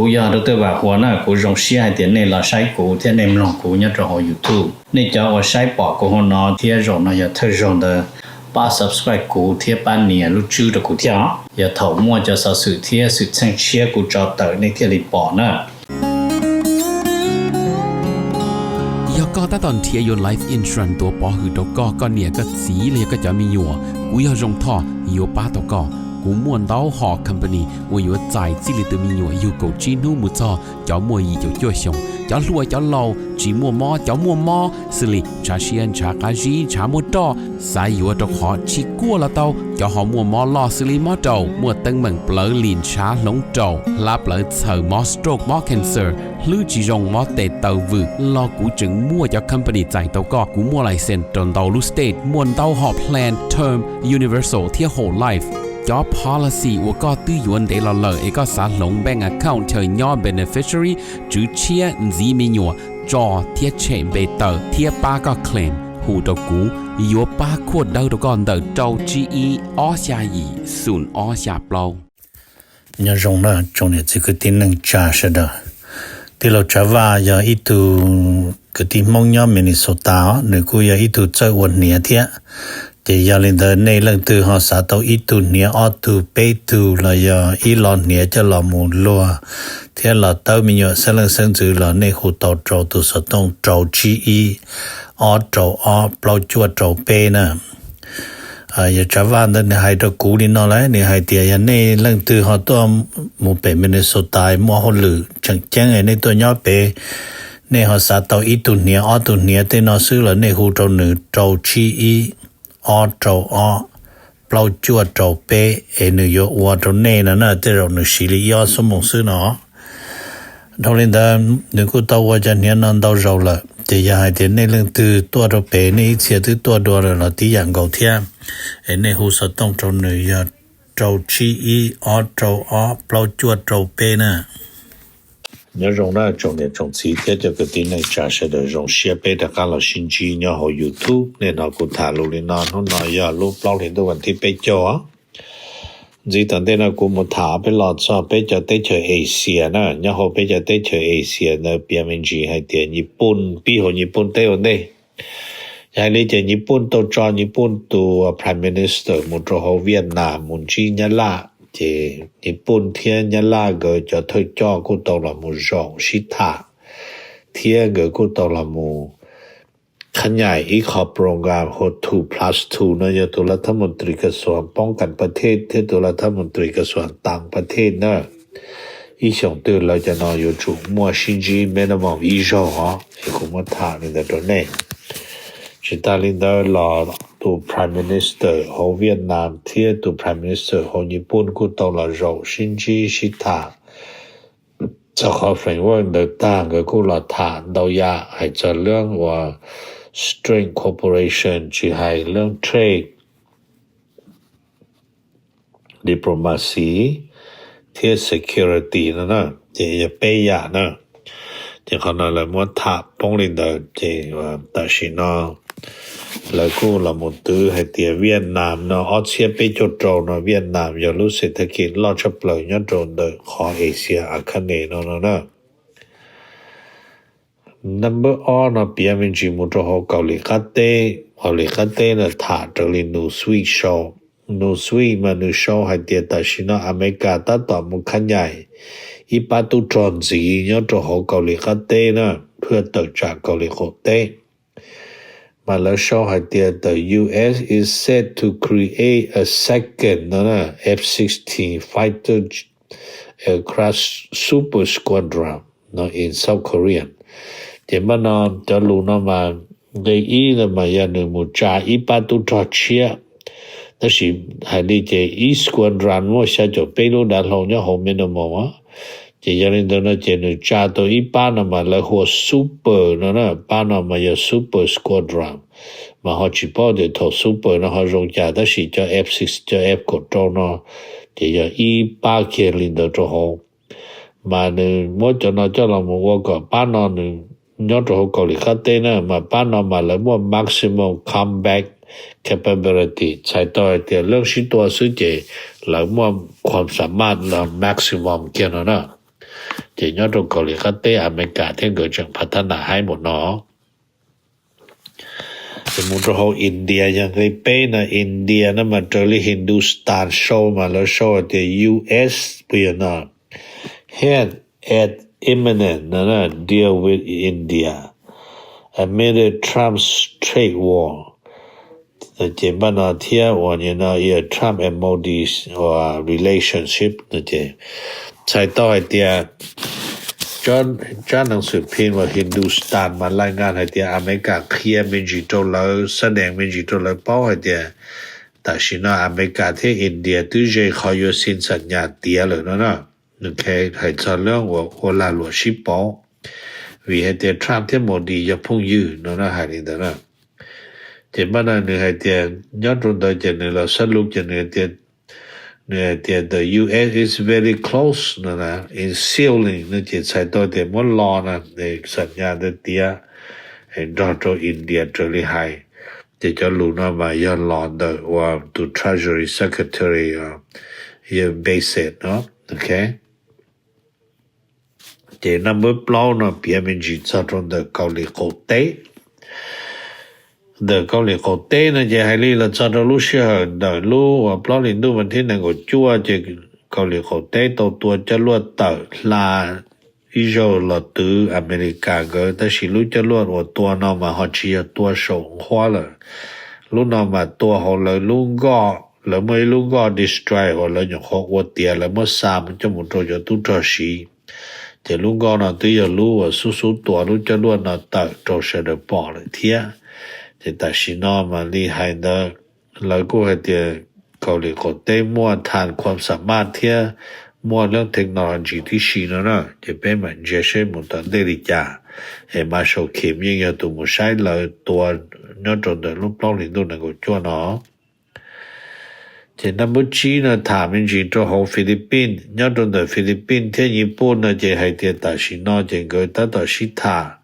Kuv yog Doctor Vam Huas na, kuv zoo siab hais tias nej los saib kuv thiab nej mloog kuv nyob rau hauv YouTube. Nej cov uas saib pom kuv hauv no thiab zaum no yog thawj zaug ntawd, pab subscribe kuv thiab pab nias lub tswb rau kuv thiab os. Yog thaum muaj cov xov xwm thiab xwm txheej tshiab kuv tso tawm nej thiaj li pom na. Yog koj tab tom nrhiav yuav life insurance tuav pov hwm rau koj, koj niam koj txiv los yog koj cov me nyuam, kuv yog Zoo Thoj yuav pab tau koj. Kuv muaj ntau hom company uas yuav txais txij li tus me nyuam yug kaum tsib hnub mus txog cov muaj yim caum cuaj xyoos, cov hluas cov laus, tsis muaj mob cov muaj mob, xws li ntshav siab ntshav qab zib ntshav muaj roj, xav yuav rau qhov tsis kuaj los tau, cov ho muaj mob loj xws li mob raum, muaj teeb meem plawv lim ntshav hloov raum, hlab plawv txhaws, mob stroke mob cancer, hlwb tsis zoo mob tes taw vwm los kuv tseem muaj cov company txais tau koj. Kuv muaj license rau ntau lub state, muaj ntau hom plan term, universal thiab whole life. Cov policy uas koj twb yuav ntev los lawm es koj xav hloov bank account chaw nyob beneficiary, tswv tshiab, ntxiv me nyuam, tso thiab tshem npe tawm thiab pab koj claim, hu rau kuv, yuav pab khuaj dawb rau koj ntawm rau tsib ib ob xya yim xoom ob xya plaub. Nyob zoo na tsoom niam txiv kwv tij neej tsa sawv daws. Tij laug Tsav Vaj yog ib tug kwv tij Hmoob nyob Minnesota os, nws kuj yog ib tug txawj ua hniav thiab. Ces yog li ntawd nej leej twg ho xav tau ib tug hniav ob tug peb tug los yog ib lo hniav coj los mus luag thiab los tawb me nyuam xeeb leej xeeb ntxwv los nej hu tau rau tus xov tooj rau tsib ib ob rau ob plaub cuaj rau peb na. Yog Tsav Vaj ntawd nws hais rau kuv li no lawm, nws hais tias yog nej leej twg ho tuaj mus pem Minnesota muaj hauj lwm tseem ceeb nej tuaj nyob pem, nej ho xav tau ib tug hniav ob tug hniav tej no xwb los nej hu rau nws rau tsib ib ob rau ob plaub cuaj rau peb es nws yuav ua rau nej no na, tej zaum nws siv li ib ob xuab moos xwb no. Dhau li ntawd nws kuj tau ua cov hniav no ntau zaus lawm, ces yog hais tias nej leej twg tuaj rau pem nej ib txhia twb tuaj dua lawm los tib yam nkaus thiab, es nej hu xov tooj rau nws yog rau tsib ib ob rau ob plaub cuaj rau peb na. Nyob zoo na tsoom niam tsoom txiv thiab cov kwv tij neej tsa sawv daws, zoo siab peb rov qab los sib ntsib nyob hauv YouTube. Nej hnov kuv tham lus li no, hnub no yog lub plaub hlis ntuj vas thib peb caug. Ntxiv tom ntej no kuv mus tham peb los txog peb cov teb chaws Asia na, nyob hauv peb cov teb chaws Asia ntawd piav me ntsis hais tias Nyij Pooj pib hauv Nyij Pooj teb ua ntej. Yog hais li ces Nyij Pooj tau tso Nyij Pooj tus Prime Minister mus rau hauv Vietnam mus ntsib Nyab Laj, ces Nyij Pooj thiab Nyab Laj nkawd cov thawj coj kuj tau los mus zaum sib tham, thiab nkawd kuj tau los mus qhab nyaim ib qho program hu two plus two no, yog tus lav thab mus tris ka xuam poob kas pa thej thiab tus lav thab mus tris ka xuam tas pa thej na. Ib xyoos twg lawv cov no yuav tsum muaj sib ntsib minimum ib zaug os, es kuv muab tham li ntawd rau nej. Tsis tas li ntawd los tus Prime Minister hauv Vietnam thiab tus Prime Minister hauv Nyij Pooj kuj tau los zaum sib ntsib sib tham txog qhov framework ntawd tag, nkawd kuj los tham ntau yam hais txog lub uas strength cooperation, tsis hais lub trade, diplomacy thiab security no na, ces yog peb yam na. Ces qhov no lawv muab tham poob li ntawd, ces tam sim no lawv kuj los mus twv hais tias Vietnam no ob txhiab peb caug rau no Vietnam yog lub xev thab kis loj tshaj plaws nyob rau ntawm qhov Asia a kha ne no no na. Number ob no piav me ntsis mus rau hauv Kaus Lim Qab Teb. Kaus Lim Qab Teb no tham raws li Newsweek sau. Newsweek mas nws sau hais tias tam sim no Amelikas tab tom mus khab nyaim ib pab tub rog ntxiv nyob rau hauv Kaus Lim Qab Teb na, phwj tawm tsam Kaus Lim Qaum Teb. Mas lawv sau hais tias the U S is set to create a second no F sixteen fighter aircraft super squadron no in South Korea. Ces mas no cov lus no mas nqe ib no mas yog nws mus tsa ib pab tub rog tshiab, tab sis hais li ces ib squadron muaj xya caum peb lub dav hlau nyob hauv minimum. Ces yog li ntawd no ces nws tsa tau ib pab no mas lawv hu ua super no na, pab no mas yog super squadron. Mas ho tsis paub tias thaum super no ho zoo cas, tab sis cov F six cov F kaum rau no ces yog ib pab kiag li ntawd rau hauv. Mas nws muab cov no coj los mus ua kom pab no nws nyob rau hauv Kaus Lim Qab Teb na, mas pab no mas lawv muaj maximum combat capability, txhais tau hais tias leej sib tua xwb ces lawv muaj khuam xam maj los maximum kiag no na. Ces nyob rau Kaus Lim Qab Teb Amelikas thiab nkawd tseem phav thab nas haib npaum no. Ces mus rau hauv India yog nqe peb no, India no mas raws li Hindustan sau mas lawv sau hais tias U S puas yog no, head at imminent no, deal with India amid Trump's trade war. Ces npaj no thiab uas no Trump and Modi relationship no ces txhais tau hais tias tsab nees xwm phim uas Hindustan mas laj ngas hais tias Amelikas qhia me ntsis rau lawv, xa dees me ntsis rau lawv paub hais tias tam sim no Amelikas thiab India twb ze qhov yuav sin xam nyas tiav lawm no na. Hais txog lub uas ua lag luam sib pauv, vim hais tias Trump thiab Modi yog phooj ywg no na, hais li ntawd na. Ces npaj no nws hais tias nyob rau ntawd ces nws los xab lub ces nws hais tias, nws hais tias the U S is very close no na, in sealing no ces txhais tau tias muab lo na, xam nyas ntawd tiav nrog rau India raws li hais. Ces cov lus no mas yog los ntawm uas tus Treasury Secretary yog Basit no. Ces naj npawb plaub no piav me ntsis txog rau ntawm Kaus Lim Qaum Teb. Ntawm Kaus Lim Qaum Teb no ces hais li los txog rau lub sij hawm ntawm lub uas plaub hlis ntuj vas thib nees nkaum cuaj ces Kaus Lim Qaum Teb tau tua coj luaj tawm hla ib zaug los twv Amelikas nkawd, tab sis lub coj luaj uas tua no mas ho tsis yog tua saum nqhuab lawm. Lub no mas tua hauv lawv lub nkoj, lawv muaj ib lub nkoj destroyer uas lawv nyuam qhuav ua tiav lawv muab xa coj mus rau cov tub rog siv. Ces lub nkoj no twb yog lub uas xub xub tua lub coj luaj no tawm rau sawv daws pom lawm thiab. Ces tam sim no mas li hais ntawd, lawv kuj hais tias Kaus Lim Qaum Teb muaj than khuam xam maj thiab muaj lub technology tib si no na, ces peb mam ntsia seb mus tom ntej li cas. Es Marshall Kim yeej yog tus mus saib lawv tua nyob rau ntawm lub plaub hlis ntuj nees nkaum cuaj no. Ces naj npawb tsib no tham me ntsis rau hauv Philippines, nyob rau ntawm Philippines thiab Nyij Pooj no ces hais tias tam sim no ces nkawd tab tom sib tham,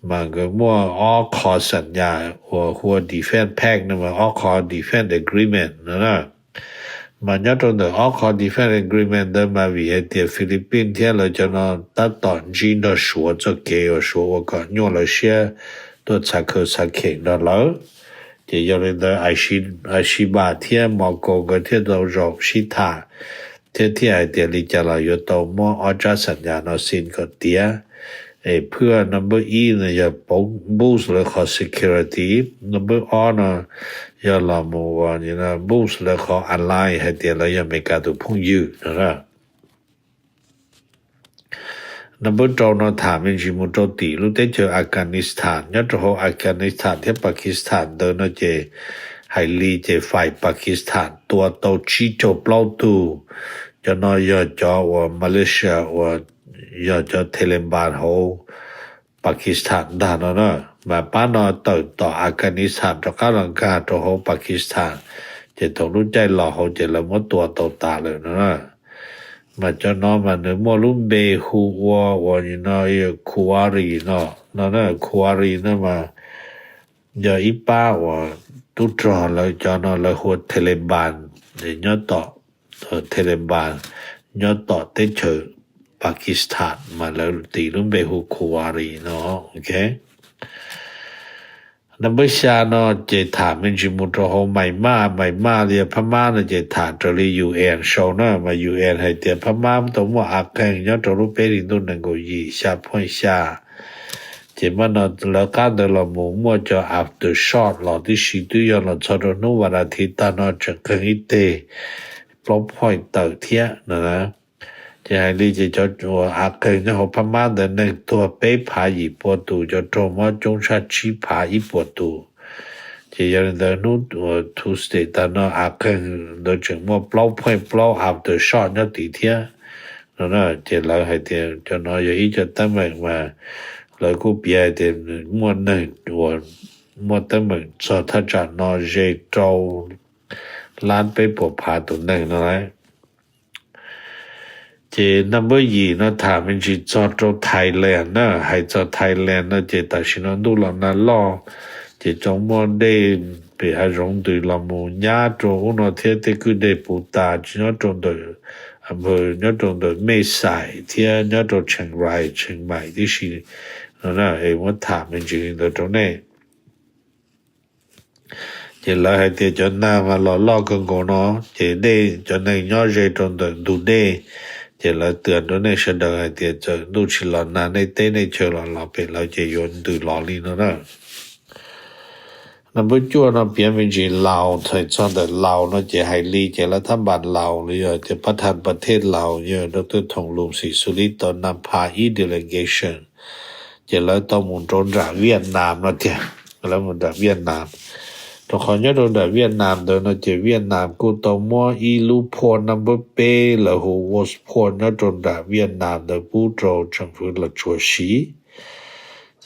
mas nkawd muaj ob qho xam nyas uas hu ua defense pact no mas ob qho defense agreement no na. Mas nyob rau ntawm ob qho defense agreement ntawd mas vim hais tias Philippines thiab lawv cov no tab tom ntsib nrog Suav txoj kev uas Suav ua kom nyuaj lawv siab tuaj txhav khaws txhav kheem nrog lawv. Ces yog li ntawd Asiba thiab Moscow nkawd thiaj tau zaum sib tham thiab thiaj hais tias li cas los yuav tau muab ob tsab xam nyas no sin kom tiav. Es phwj naj npawb ib no yog pauv boost lawv qhov security, naj npawb ob no yog los mus uas boost lawv qhov ally hais tias lawv yog Amelikas tus phooj ywg no na. Naj npawb rau no tham me ntsis mus rau tim lub teb chaws Afghanistan, nyob rau hauv Afghanistan thiab Pakistan ntawd no ces hais li ces fai Pakistan tua tau tsib caug plaub tug. Cov no yog cov uas Malaysia uas yog cov Taliban hauv Pakistan ntag no na. Mas pab no tawm tom Afghanistan rov qab los nkag rau hauv Pakistan, ces thaum lub caij los hauv ces lawv muab tua tau tas lawm no na. Mas cov no mas nws muaj lub npe hu ua uas no Kuwari no, no na, Kuwari no mas yog ib pab uas tub rog lawv cov no lawv hu ua Taliban, nyob tom Taliban nyob tom teb chaws Pakistan mas lawv tis lub npe hu Kuwari no. Naj npawb xya no ces tham me ntsis mus rau hauv Myanmar, Myanmar li Phab Mab no ces tham raws li U N sau na, mas U N hais tias Phab Mab tau muaj av qeeg nyob rau lub peb hlis ntuj nees nkaum yim xya phooj xya. Ces mas no lawv qab ntawd los mus muaj cov aftershock los tib si twb yog los txog rau hnub vas das thiv tag no tseem qeeg ib teg plaub phooj tawm thiab no na. Ces hais li ces cov av qeeg nyob hauv Phab Mab ntawd neeg tuag peb phav yim pua tus, cov raug mob coob tshaj tsib phav ib puas tus. Ces yog li ntawd hnub Tuesday tag no av qeeg ntawd tseem muaj plaub phooj plaub aftershock nyob tid thiab no na. Ces lawv hais tias cov no yog ib co teeb meem mas lawv kuj piav hais tias muaj neeg uas muaj teeb meem txog thaj tsam no ze rau lab peb puas phav tus neeg no lawm. Ces naj npawb yim no tham me ntsis txog rau Thailand na, hais txog Thailand no ces tam sim no ntuj los nag loj, ces tsoom muaj dej pem hav zoov ntws los mus nyab rau ub no thiab tej kwj deg puv tas tsis nyob rau ntawm nyob rau ntawm Mej Xais thiab nyob rau Tsheej Rais, Tsheej Maim tib si no na, es muab tham me ntsis li ntawd rau nej. Ces lawv hais tias cov nag mas los loj kawg nkaus no, ces dej, cov neeg nyob ze rau ntawm ntug dej, ces lawv twv rau nej sawv daws hais tias txawm ntuj tsis los nag, nej teb nej chaw los los pem lawv ces yuav ntws los li no na. Nab npawb cuaj no piav me ntsis Laus, thaum txog ntawm Laus no ces hais li ces lawv thab npas Laus los yog tias pab thas pas thej Laus yog Dr. Thoo Lum Xim Xu Li tau nam pha ib delegation, ces lawv tau mus rau nram Viaj Nam no tiag, lawv mus nram Viaj Nam. Rau qhov nyob rau nram Viaj Nam ntawd no ces Viaj Nam kuj tau muab ib lub phuaj nab npawb peb lawv hu ua phuaj nyob rau nram Viaj Nam ntawd pub rau tseem fwv los tsuas siv.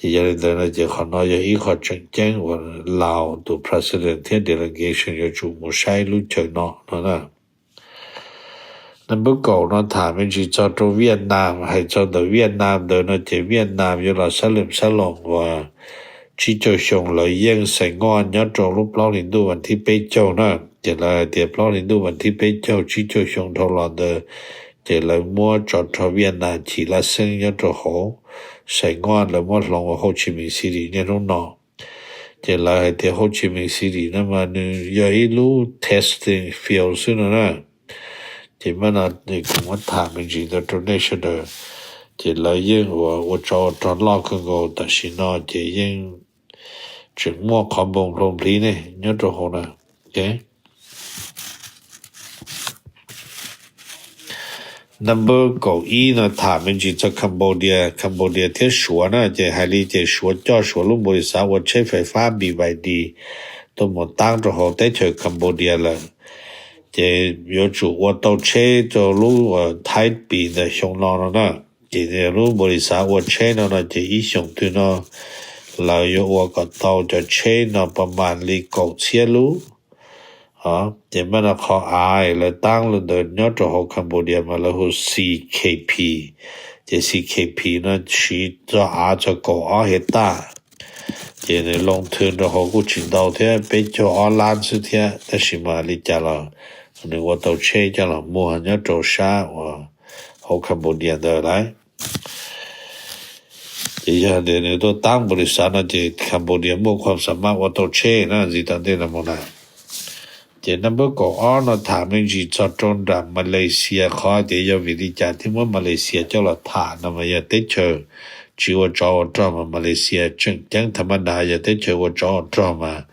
Ces yog li ntawd no ces qhov no yog ib qho tseem ceeb uas Laus tus president thiab delegation yuav tsum mus saib lub chaw no no na. Nab npawb kaum no tham me ntsis txog rau Viaj Nam, hais txog ntawm Viaj Nam ntawd no ces Viaj Nam yuav los sab lwm sab loos uas tsib caug xyoo lawv yeej Xais Ngoj nyob rau lub plaub hlis ntuj vas thib peb caug na. Ces lawv hais tias plaub hlis ntuj vas thib peb caug tsib caug xyoo dhau los ntawd, ces lawv muab tsov rog Viaj Nam chim laj xeeb nyob rau hauv Xais Ngoj, lawv muab hloov ua Ho Chi Minh City niaj hnub no. Ces lawv hais tias Ho Chi Minh City no mas nws yog ib lub testing field xwb no na. Ces mas no kuv muab tham me ntsis ntawd rau nej sawv daws. Ces lawv yeej ua, ua tsov ua rog loj kawg nkaus tam sim no ces yeej tseem muaj qhov npoo nplhau nplhiv ne nyob rau hauv na. Nab npawb kaum ib no tham me ntsis txog Cambodia, Cambodia thiab Suav na. Ces hais li ces Suav coj Suav lub npaum li xav ua tsheb fais fab B Y D tuaj mus tab rau hauv teb chaws Cambodia lawm. Ces yuav tsum ua tau tsheb rau lub Thaib Pis ntawm xyoo no no na. Ces lub npaum li xav ua tsheb no no ces ib xyoos twg no lawv yuav ua kom tau cov tsheb no pas mas li kaum txhiab lub. Ces mas no qhov av lawv tab li ntawd nyob rau hauv Cambodia mas lawv hu C K P. Ces C K P no siv txog av txog kaum ob hiav taj. Ces nws loo thwv rau hauv kuj tsis ntau thiab, peb caug ob lab xwb thiab, tab sis mas li cas los nws ua tau tsheb coj los muag nyob rau sab uas hauv Cambodia ntawd lawm. Ces yog tias nws tuaj tab npaum li xav no ces Cambodia muaj khuam xa mab ua tau tsheb na ntxiv tom ntej no mus na. Ces nab npawb kaum ob no tham me ntsis txog rau nram Malaysia, qhov tias yog vim li cas thiaj muab Malaysia coj los tham no mas yog teb chaws tsis ua tsov ua rog mas Malaysia tseem ceeb tha ma da yog teb chaws ua tsov ua rog mas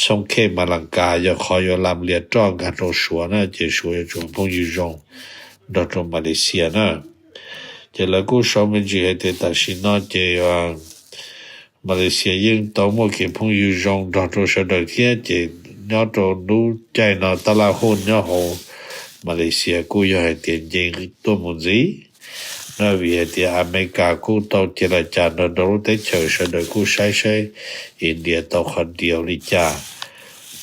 xoob khej Malacca yog qhov yuav lam lias roj nkag rau Suav na, ces Suav yuav tsum phooj ywg zoo nrog rau Malaysia na. Ces lawv kuj sau me ntsis hais tias tam sim no ces Malaysia yeej tau muaj kev phooj ywg zoo nrog rau sawv daws thiab, ces nyob rau lub caij no tab laj huj nyob hauv Malaysia kuj yog hais tias nce tuaj mus ntxiv na, vim hais tias Amelikas kuj tau cia li cas nrog rau lub teb chaws sawv daws kuj saib saib India tau qhov deal li cas.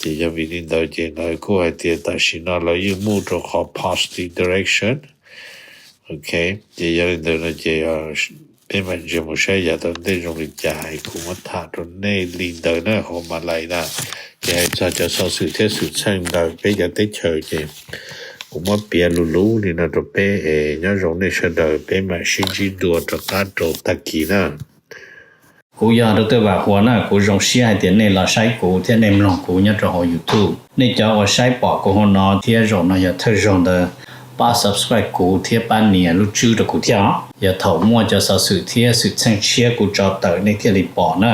Ces yog vim li ntawd ces lawv kuj hais tias tam sim no lawv yeej move rau qhov positive direction. Ok, ces yog li ntawd no ces peb mam ntsia mus saib yav tom ntej zoo li cas es kuv muab tham rau nej li ntawd na hauv Malay na. Ces hais txog cov xov xwm thiab xwm txheej ntawm peb cov teb chaws ces kuv muab piav lus lus li no rau peb es nyob zoo nej sawv daws, peb mam sib ntsib dua rov qab rau tag kis na. Kuv yog Dr. Vam Huas na, kuv zoo siab hais tias nej los saib kuv thiab nej mloog kuv nyob rau hauv YouTube. Nej cov uas saib pom kuv hauv no thiab zaum no yog thawj zaug ntawd, pab subscribe kuv thiab pab nias lub tswb rau kuv thiab os. Yog thaum muaj cov xov xwm thiab xwm txheej tshiab kuv tso tawm nej thiaj li pom na.